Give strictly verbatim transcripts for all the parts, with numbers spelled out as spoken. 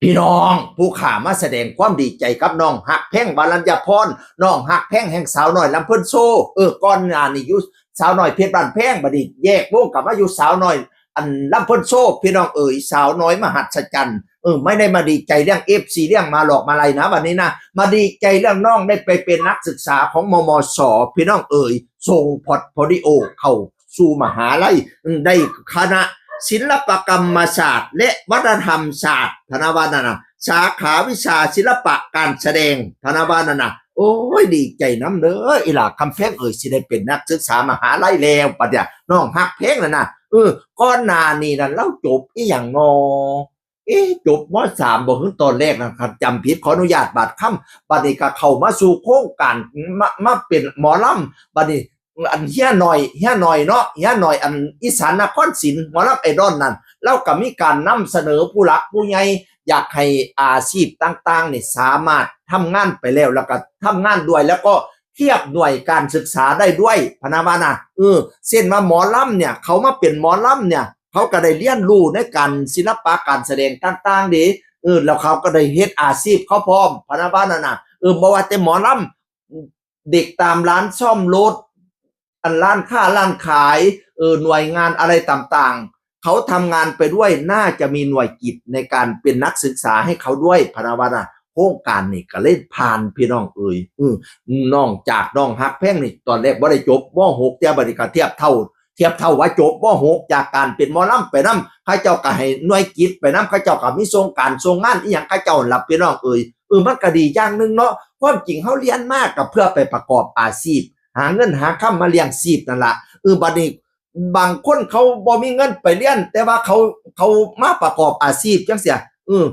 พี่น้องผู้ข้ามาแสดงความดีใจกับน้องฮักแพง วรัญญาพร น้องฮักแพงแห่งสาวน้อยลำเพิ่นโชว์ เออ ก่อนหน้านี้อยู่สาวน้อยเพชรบ้านแพง บัดนี้แยกวงกลับมาอยู่สาวน้อย อันลำเพิ่นโชว์ พี่น้องเอ๋ย สาวน้อยมหัศจรรย์ เออ ไม่ได้มาดีใจเรื่อง เอฟซี เรื่องมาหลอกมาอะไรนะ วันนี้นะ มาดีใจเรื่องน้องได้ไปเป็นนักศึกษาของ มมส พี่น้องเอ๋ย ส่งพอร์ตโฟลิโอเข้าสู่มหาลัย ได้คณะศิลปกรรมศาสตร์ และวัฒนธรรมศาสตร์ พะนะว่านั่นนะ สาขาวิชาศิลปะการแสดง พะนะว่านั่นนะ โอ้ย ดีใจนำเด้อ อีหล่าคำแพงเอ๋ย สิได้เป็นนักศึกษามหาลัยแล้ว บัดเนี่ย น้องฮักแพงนั่นนะ เออ ก่อนหน้านี้นั่น ลาวจบอีหยังนอ เอ๊ะ จบ ม.สาม บ่ คือตอนแรกนะครับ จำผิด ขออนุญาตบาดคำ บัดนี้ก็เข้ามาสู่โครงการ มา มาเป็นหมอลำ บัดนี้ อันเฮียหน่อย เฮียหน่อยเนาะ เฮียหน่อย อันอีสานนครศิลป์ หมอลำไอดอลนั่น ลาวก็มีการนำเสนอผู้หลักผู้ใหญ่ อยากให้อาชีพต่างๆ นี่สามารถทำงานไปแล้ว แล้วก็ทำงานด้วย แล้วก็เทียบหน่วยการศึกษาได้ด้วย พะนะว่านะ เออ เช่นว่าหมอลำเนี่ย เขามาเป็นหมอลำเนี่ย เขาก็ได้เรียนรู้ในการศิลปะการแสดงต่างๆ เด้ เออ แล้วเขาก็ได้เฮ็ดอาชีพเขาพร้อม พะนะว่านั่นน่ะ เออ บ่ว่าแต่หมอลำ เด็กตามร้านซ่อมรถ อันร้านค้าร้านขาย เออ หน่วยงานอะไรต่างๆ เขาทำงานไปด้วย น่าจะมีหน่วยกิตในการเป็นนักศึกษาให้เขาด้วย พะนะว่าน่ะ โครงการนี่ก็เลยผ่าน พี่น้องเอ๋ย เออ นอกจากน้องฮักแพงนี่ ตอนแรกบ่ได้จบ ม.หก แต่บัดนี้ก็เทียบเท่า เทียบเท่าว่าจบ ม.หก จากการเป็นหมอลำไปนำ เขาเจ้าก็ให้หน่วยกิตไปนำ เขาเจ้าก็มีส่งการส่งงานอีหยังเขาเจ้าล่ะ พี่น้องเอ๋ย เออ มันก็ดีอย่างหนึ่งเนาะ ความจริงเฮาเรียนมาก็เพื่อไปประกอบอาชีพ หาเงินหาคำมาเลี้ยงชีพนั่นล่ะ เออ บัดนี้บางคนเขาบ่มีเงินไปเรียน แต่ว่าเขา เขามาประกอบอาชีพจังซี้ เออ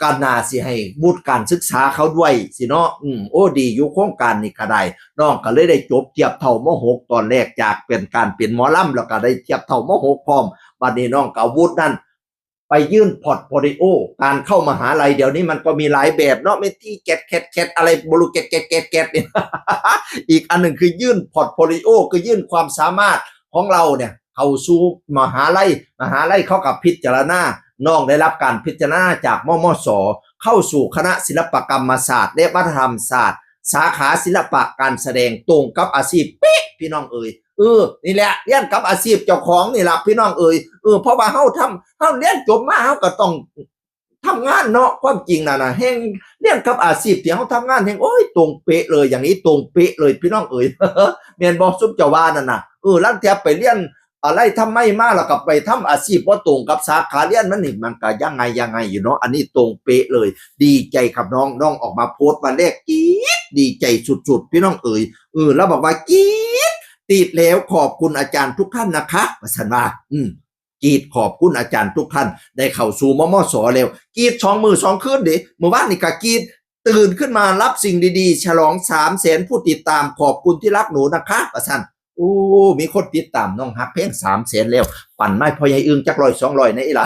ก็น่าสิให้วุฒิการศึกษาเขาด้วยสิเนาะ อืม โอ้ ดีอยู่โครงการนี้ก็ได้ น้องก็เลยได้จบเทียบเท่า ม.หก ตอนแรก จากเป็นการเป็นหมอลำ แล้วก็ได้เทียบเท่า ม.หก พร้อม บัดนี้น้องก็เอาวุฒินั่นไปยื่นพอร์ตโฟลิโอ การเข้ามหาลัยเดี๋ยวนี้มันก็มีหลายแบบเนาะ แม่นตี้แก๊ดแก๊ดแก๊ด อะไรบ่รู้ แก๊ดแก๊ดแก๊ดแก๊ดเนี่ย อีกอันหนึ่งคือยื่นพอร์ตโฟลิโอ คือยื่นความสามารถของเราเนี่ย เข้าสู่มหาลัย มหาลัยเขาก็พิจารณา น้องได้รับการพิจารณาจาก มมส เข้าสู่คณะศิลปกรรมศาสตร์ และวัฒนธรรมศาสตร์ สาขาศิลปะการแสดง ตรงกับอาชีพเป๊ะ พี่น้องเอ๋ย เออ นี่แหละ เรียนกับอาชีพเจ้าของนี่ล่ะ พี่น้องเอ๋ย เออ เพราะว่าเฮาทำ เฮาเรียนจบมา เฮาก็ต้องทำงานเนาะ ความจริงน่ะนะ แฮ่งเรียนกับอาชีพที่เฮาทำงานแฮ่ง โอ้ย ตรงเป๊ะเลย อย่างนี้ตรงเป๊ะเลย พี่น้องเอ๋ย แม่นบ่ ซุมเจ้าว่านั่นน่ะ เออ ลางเทื่อไปเรียน อะไรทำไมมาแล้วก็ไปทำอาชีพบ่ตรงกับสาขาเรียนมันนี่ มันก็ยังไงยังไงอยู่เนาะ อันนี้ตรงเป๊ะเลย ดีใจกับน้อง น้องออกมาโพสต์วันแรกกรี๊ด ดีใจสุดๆ พี่น้องเอ๋ย เออ แล้วบอกว่ากรี๊ด ติดแล้ว ขอบคุณอาจารย์ทุกท่านนะคะ ว่าซั่นว่า อืม กรี๊ดขอบคุณอาจารย์ทุกท่าน ได้เข้าสู่ มมส แล้ว กรี๊ดสองมื้อสองคืนเด้ มื้อวานนี่ก็กรี๊ด ตื่นขึ้นมารับสิ่งดีๆ ฉลอง สามแสน ผู้ติดตาม ขอบคุณที่รักหนูนะคะ ว่าซั่น โอ้ มีคนติดตามน้องฮักแพง สามแสน แล้ว ปั่นมาให้พ่อใหญ่อึ่งจักร้อยสองร้อยแหน่อีหล่า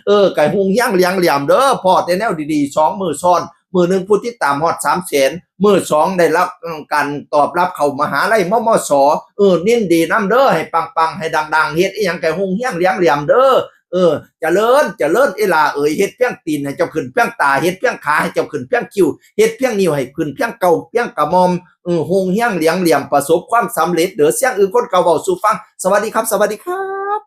เออ ก็ฮุ่งเฮียงเหลียงเหลี่ยมเด้อ พ้อแต่แนวดีๆ สองมื้อซ้อน มื้อหนึ่งผู้ติดตามฮอด สามแสน มื้อสองได้รับ เอ่อ การตอบรับเข้ามหาลัย มมส เออ ยินดีนำเด้อ ให้ปังๆ ให้ดังๆ เฮ็ดอีหยังก็ฮุ่งเฮียงเหลียงเหลี่ยมเด้อ เออ เจริญ เจริญ อีหล่าเอ๋ย เฮ็ดเพียงตีนให้เจ้าขึ้นเพียงตา เฮ็ดเพียงขาให้เจ้าขึ้นเพียงคิ้ว เฮ็ดเพียงนิ้วให้ขึ้นเพียงเก้า เพียงกระหม่อม เออ ฮุ่งเฮียงเหลียงเหลี่ยม ประสบความสำเร็จเด้อ เสียงอึ่งคนเก่าเว้าสู่ฟัง สวัสดีครับ สวัสดีครับ